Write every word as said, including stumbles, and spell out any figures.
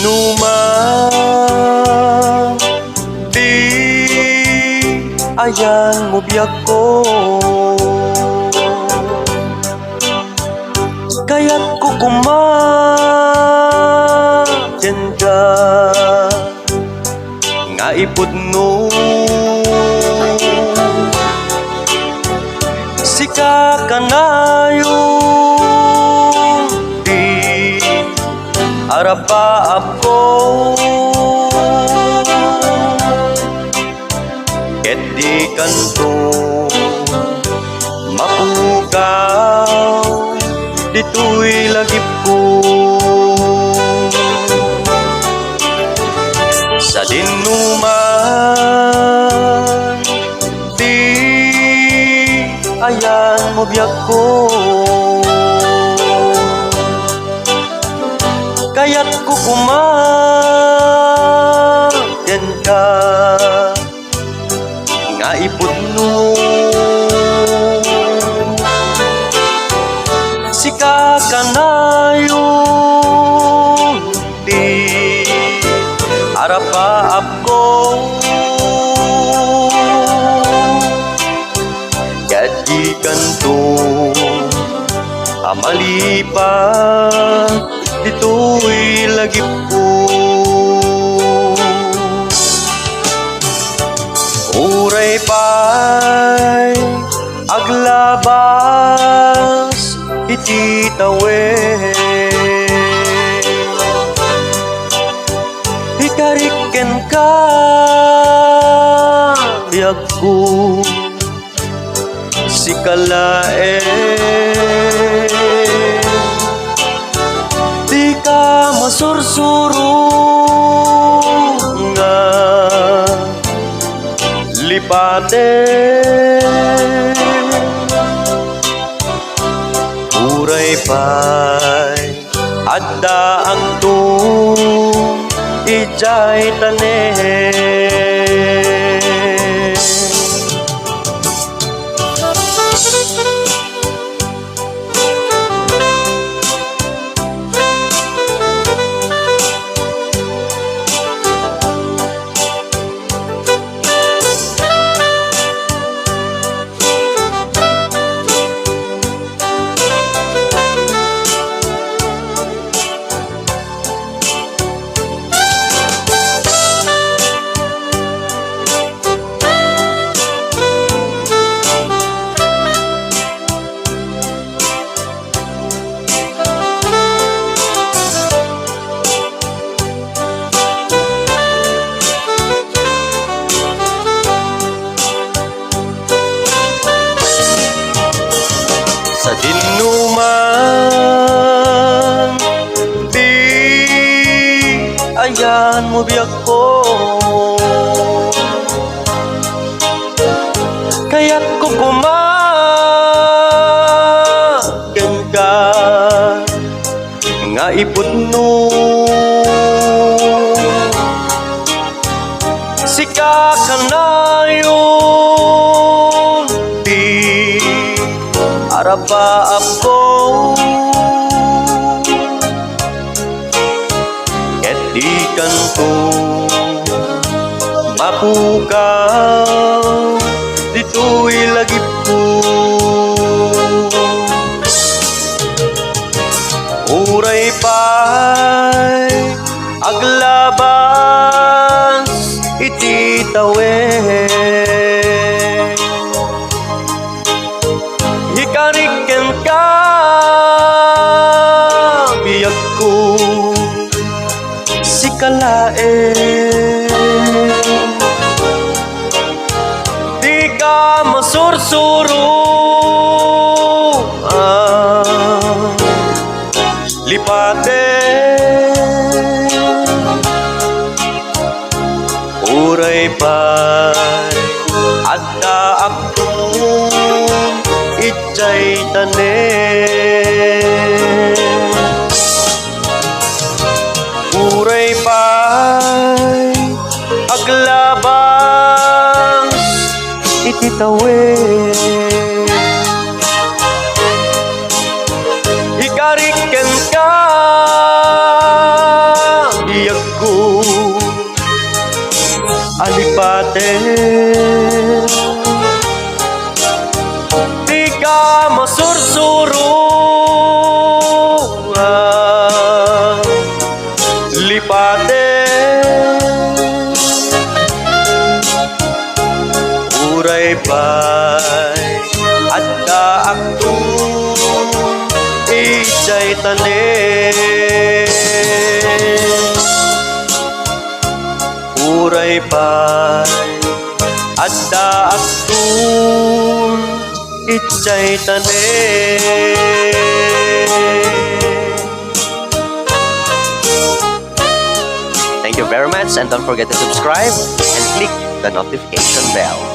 Numa, di ayanmo biagko. Kayatko koma kenka nga ipudno. Sika kanayon ti arapaapko. Ket dikanto mapukaw ditoy lagipko. Sadino man ti ayanmo biagko. Kayatko koma kenka nga ipudno. Sika kanayon ti arapaapko. Ket dikanto a malipat ditoy lagipko. Uray pay aglabas iti tawen, ikarik kenka biagko. Sika laeng, dika masursuro nga lipaten. Uray pay addaakto idiay tanem. Sadino man ti ayanmo biagko. Kayatko koma kenka nga ipudno. Sika kanayon ti arapaapko. Ket dikanto mapukaw ditoy lagipko. Uray pay aglabas iti tawen, ikarik kenka biagko. Sika laeng, dika masursuro a lipaten. Uray pay addaakton idiay tanem. Uray pay aglabas iti tawen, ikarik kenka Yagko a lipate, dika masursuroan. Lipate, uray pay addaakto idiay tanem. Uray pay addaakto idiay tanem. Thank you very much, and don't forget to subscribe and click the notification bell.